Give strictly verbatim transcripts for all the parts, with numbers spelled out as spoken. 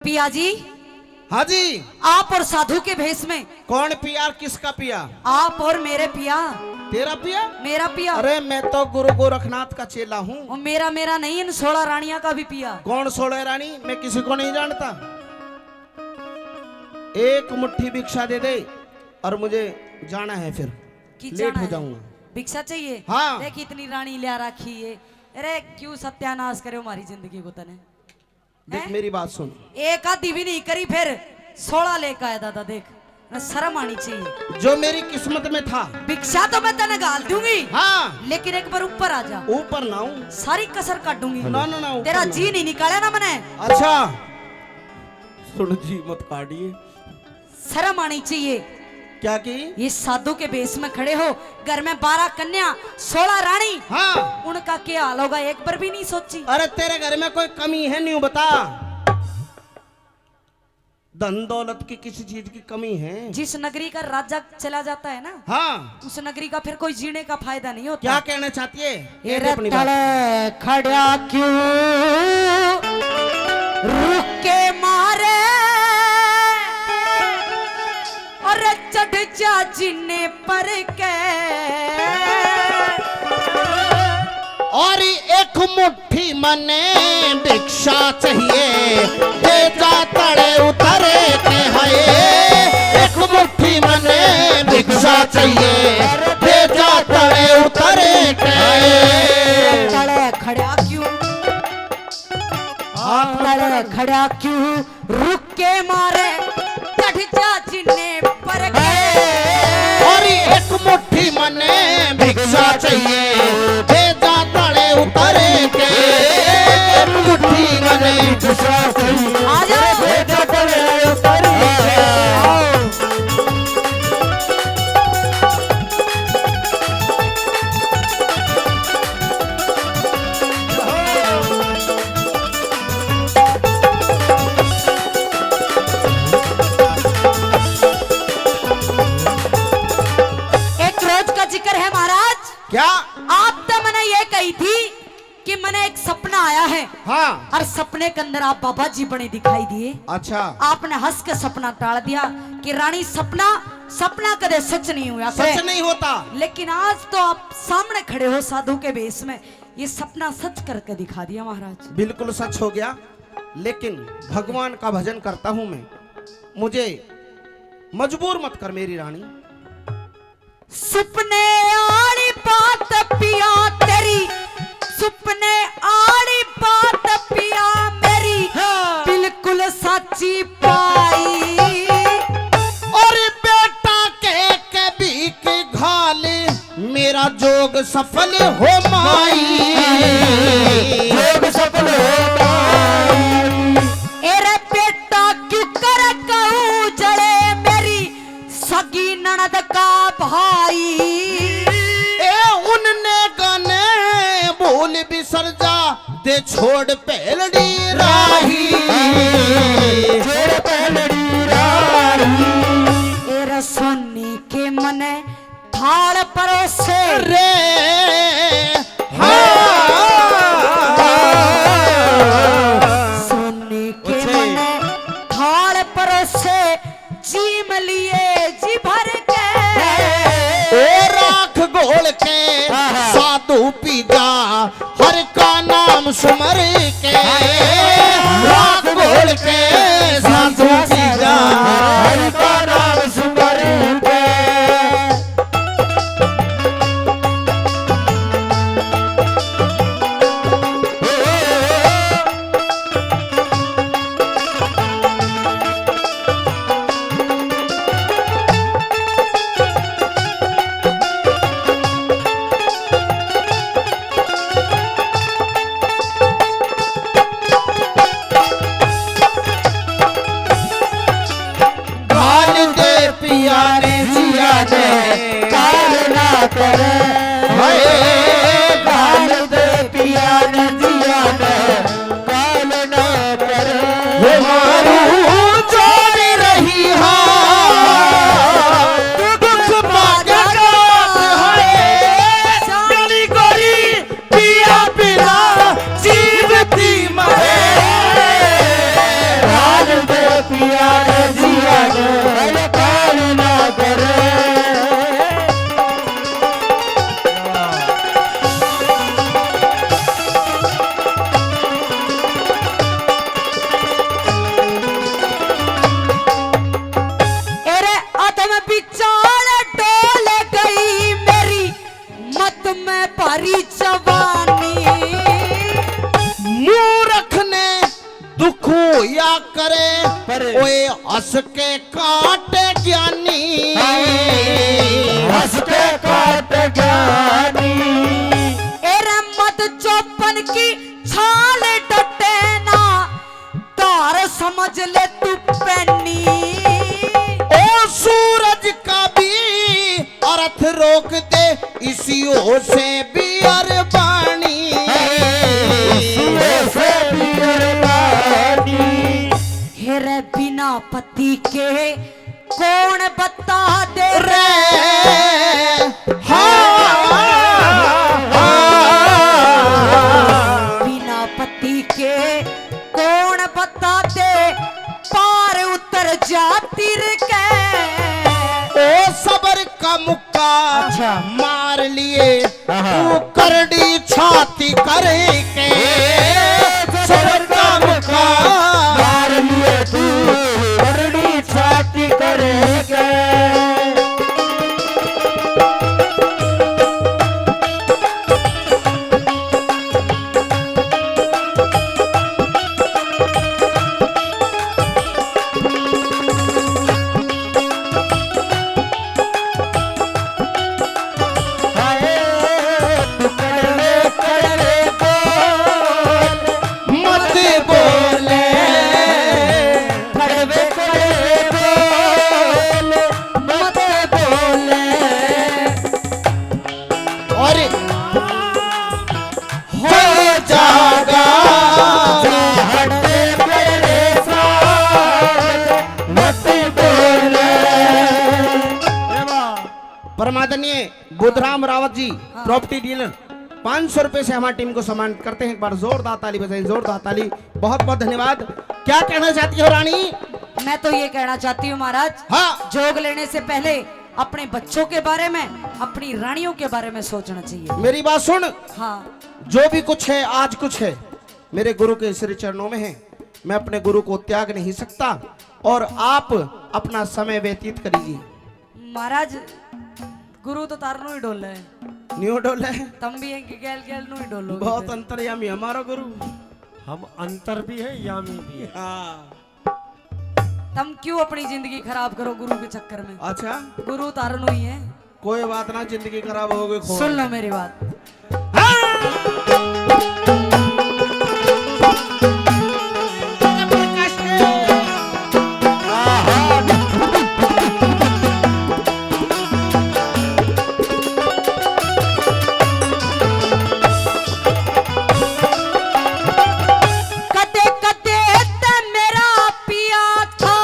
पिया जी। हाँ जी। आप और साधु के भेष में। कौन पिया और किसका पिया? आप और मेरे पिया। तेरा पिया? मेरा पिया। अरे, मैं तो गुरु गोरखनाथ का चेला हूँ। वो मेरा, मेरा नहीं, इन सोलह रानियां का भी पिया। कौन सोलह रानी? मैं किसी को नहीं जानता। एक मुट्ठी भिक्षा दे दे और मुझे जाना है, फिर कि लेट जाना हो है? जाऊंगा। भिक्षा चाहिए? हाँ। देख, इतनी रानी लिया रखी है। अरे, क्यों सत्यानाश करे हमारी जिंदगी को तने? देख, हैं? मेरी बात सुन। एक आधी भी नहीं करी, फिर सोलह लेकर आया दादा। देख, ना शर्म आनी चाहिए। जो मेरी किस्मत में था। भिक्षा तो मैं तने घाल दूंगी। हाँ। लेकिन एक बार ऊपर आ जा। ऊपर ना हूँ। सारी कसर काटूंगी। ना, ना, ना, ऊपर तेरा ना। जी नहीं निकाला ना मैंने। अच्छा। सुन जी, मत काटिए। शर्म आनी चाहिए। क्या की? ये साधु के भेष में खड़े हो, घर में बारह कन्या, सोलह रानी। हाँ। उनका क्या हाल होगा, एक बार भी नहीं सोची? अरे, तेरे घर में कोई कमी है, न्यू बता। धन दौलत की किसी चीज की कमी है? जिस नगरी का राजा चला जाता है ना, हाँ। उस नगरी का फिर कोई जीने का फायदा नहीं होता। क्या कहना चाहती है? ये कह दे रे अपनी बात। तले खड़ा क्यों रुक के मारे, और चढ़ जा जिन्ने पर के। और एक मुट्ठी मने भिक्षा चाहिए, दे जा तले उतर के। हाय, एक मुट्ठी मने भिक्षा चाहिए, दे जा तले उतर के। तले खड़ा क्यों? हाथ तले खड़ा क्यों? रुक के मारे, चढ़ जा जिन्ने पर के। और एक मुट्ठी मने भिक्षा चाहिए, दे जा तले उतर के। एक मुट्ठी मने भिक्षा चाहिए, आ जाओ। दे जा तले उतर के। आओ। एक रोज का जिक्र है महाराज। क्या? आप तो मने ये कही थी कि मने एक सपना आया है। हाँ। और सपने के अंदर आप बाबा जी बने दिखाई दिए। अच्छा। आपने हंस के सपना टाल दिया कि रानी सपना, सपना कदे सच नहीं हुआ सच करे। नहीं होता। लेकिन आज तो आप सामने खड़े हो साधु के भेष में, ये सपना सच करके दिखा दिया महाराज। बिल्कुल सच हो गया, लेकिन भगवान का भजन करता हूँ मैं, मुझे मजबूर मत कर मेरी रानी। सुपने आली बात पिया तेरी, सुपने आली बात पिया मेरी, हाँ। बिल्कुल साची पाई। और बेटा के कभी की घाल, मेरा जोग सफल हो माई। जोग सफल हो माई। एरे बेटा क्यों कर कहूँ जले मेरी सगी ननद का भाई। ए उनने गने भूल बिसर जा, दे छोड़ पहलड़ी राही। छोड़ पहलड़ी राही। एरे सोनी के मने थाल परोसे। रे, हाँ। सोने के उछे। मने थाल परोसे, जीम लिए जी भर के। ओ राख घोल के आहा। साधु पी जा, हर का नाम सुमर के। राख घोल के साधु पी जा, हर का नाम सुमर के। घाल दे पिया ने जिया ने काल ना करे। हाय, घाल दे पिया ने जिया ने काल ना करे। वो मारू जोड़ रही हा, दुख पाके काट है, गली गली पिया बिना जीवती मरे। घाल यार जिया रे, अरे काल ना करे। अरे अधम विचार डोल गई मेरी मत में भरी जवानी। मूर्ख ने दुख होया करे, पर ओए हंस के काट ज्ञानी। हंस के काट ज्ञानी। एरे मत चौपन की छाल डटे ना, धार समझ ले तू पैनी। ओ सूरज का भी अर्थ रोक दे, इसी ओर से भी अरबानी। इसी ओर से भी अरबानी। हेरे बिना पति के कौन बता दे रे? हाँ, हाँ। बिना पति के कौन बता दे, पार उतर जा तिर के। ओ सबर का मुक्का अच्छा। मार लिए आहा। तू करड़ी छाती करके। ए, सबर का मुक्का मार लिए तू करड़ी छाती करके। हाय, तू कड़वे कड़वे बोल, मत बोले। कड़वे कड़वे बोल, मत बोले। और हो जागा। हटते मेरे साथ मत बोले। परमादरणीय बुधराम रावत जी, हाँ। प्रॉपर्टी डीलर, पाँच सौ रुपए से हमारी टीम को सम्मानित करते हैं। एक बार जोरदार ताली बजाएं, जोरदार ताली। बहुत बहुत धन्यवाद। क्या कहना चाहती हो रानी? मैं तो ये कहना चाहती हूँ महाराज, हाँ। जोग लेने से पहले अपने बच्चों के बारे में, अपनी रानियों के बारे में सोचना चाहिए। मेरी बात सुन। हाँ। जो भी कुछ है, आज कुछ है, मेरे गुरु के श्री चरणों में है। मैं अपने गुरु को त्याग नहीं सकता और आप अपना समय व्यतीत करिए। महाराज, गुरु तो तारनू ही डोले है। न्यू डोले है। तम भी इनके गैल गैल नू ही डोलोगे बहुत फिर। अंतर्यामी हमारा गुरु। हम अंतर भी है, यामी भी है। हाँ। तम क्यों अपनी जिंदगी खराब करो गुरु के चक्कर में? अच्छा। गुरु तारनू ही है। कोई बात ना, जिंदगी खराब हो गई, खो सुन लो मेरी बात। कदे कदे ते मेरा पिया था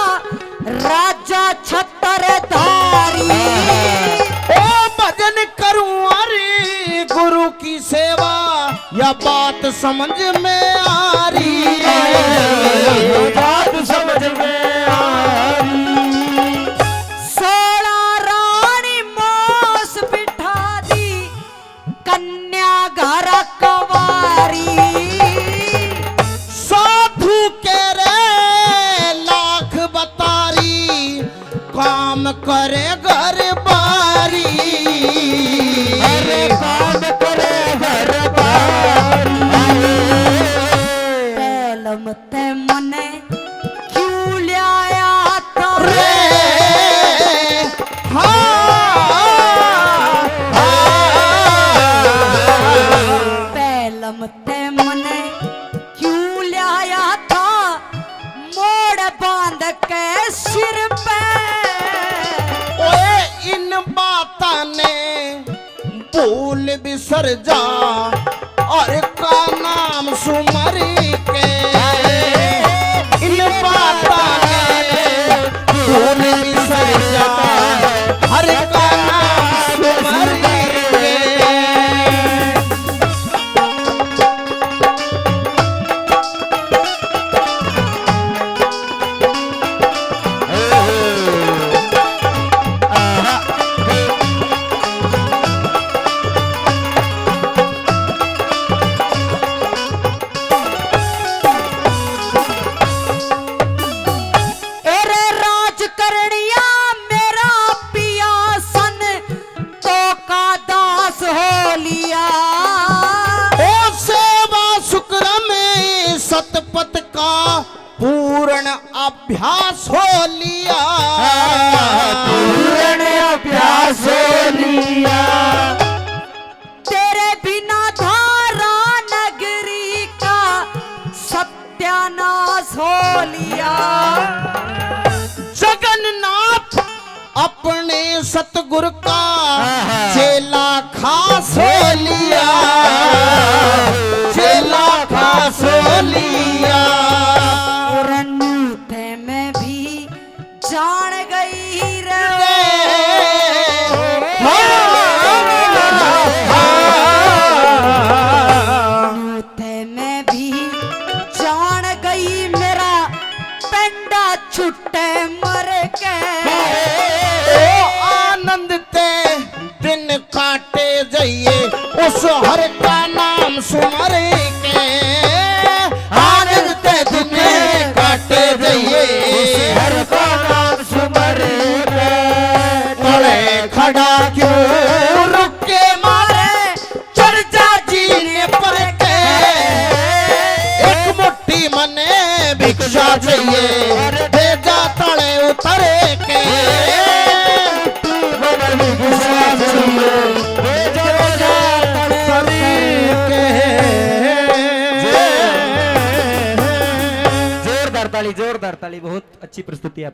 राजा छत्रधारी। ओ भजन करूं हरि गुरु की सेवा, या बात समझ में आ रही। बात समझ में आ रही। सोलह रानी मोस बिठा दी, कन्या घर कवारी। साधु के रे लाख बतारी, काम करे घर बारी। अरे काम करे घर बारी। पहलम ते मने क्यों ल्याया था रे? हाँ, हाँ। पहलम ते मने क्यों ल्याया था मोड़ बांध के सिर पे? ओए इन बातां ने भूल बिसर जा, हर का नाम सुमर के। इन बातां ने भूल बिसर जा, हर का नाम सुमर के। अभ्यास हो लिया, पूर्ण अभ्यास हो लिया। तेरे बिना धारा नगरी का सत्यानाश हो लिया। जगन्नाथ अपने सतगुरु का चेला खास हो लिया, चेला खास हो लिया। और न्यू ते मैं भी जान गई रे। न्यू ते मैं भी जान गई, मेरा पेंडा छुट्टे मर के। ओ आनंद ते दिन काटे जाइए, उस हर का नाम सुमर के। आनंद ते दिन काटे जाइए, उस हर का नाम सुमर के। तले खड़ा क्यों रुक के मारे, चढ़ जा जीने पर के। एक मुट्ठी मने भिक्षा चाहिए, दे जा तले उतर के। जोरदार ताली, जोरदार ताली, बहुत अच्छी प्रस्तुति आप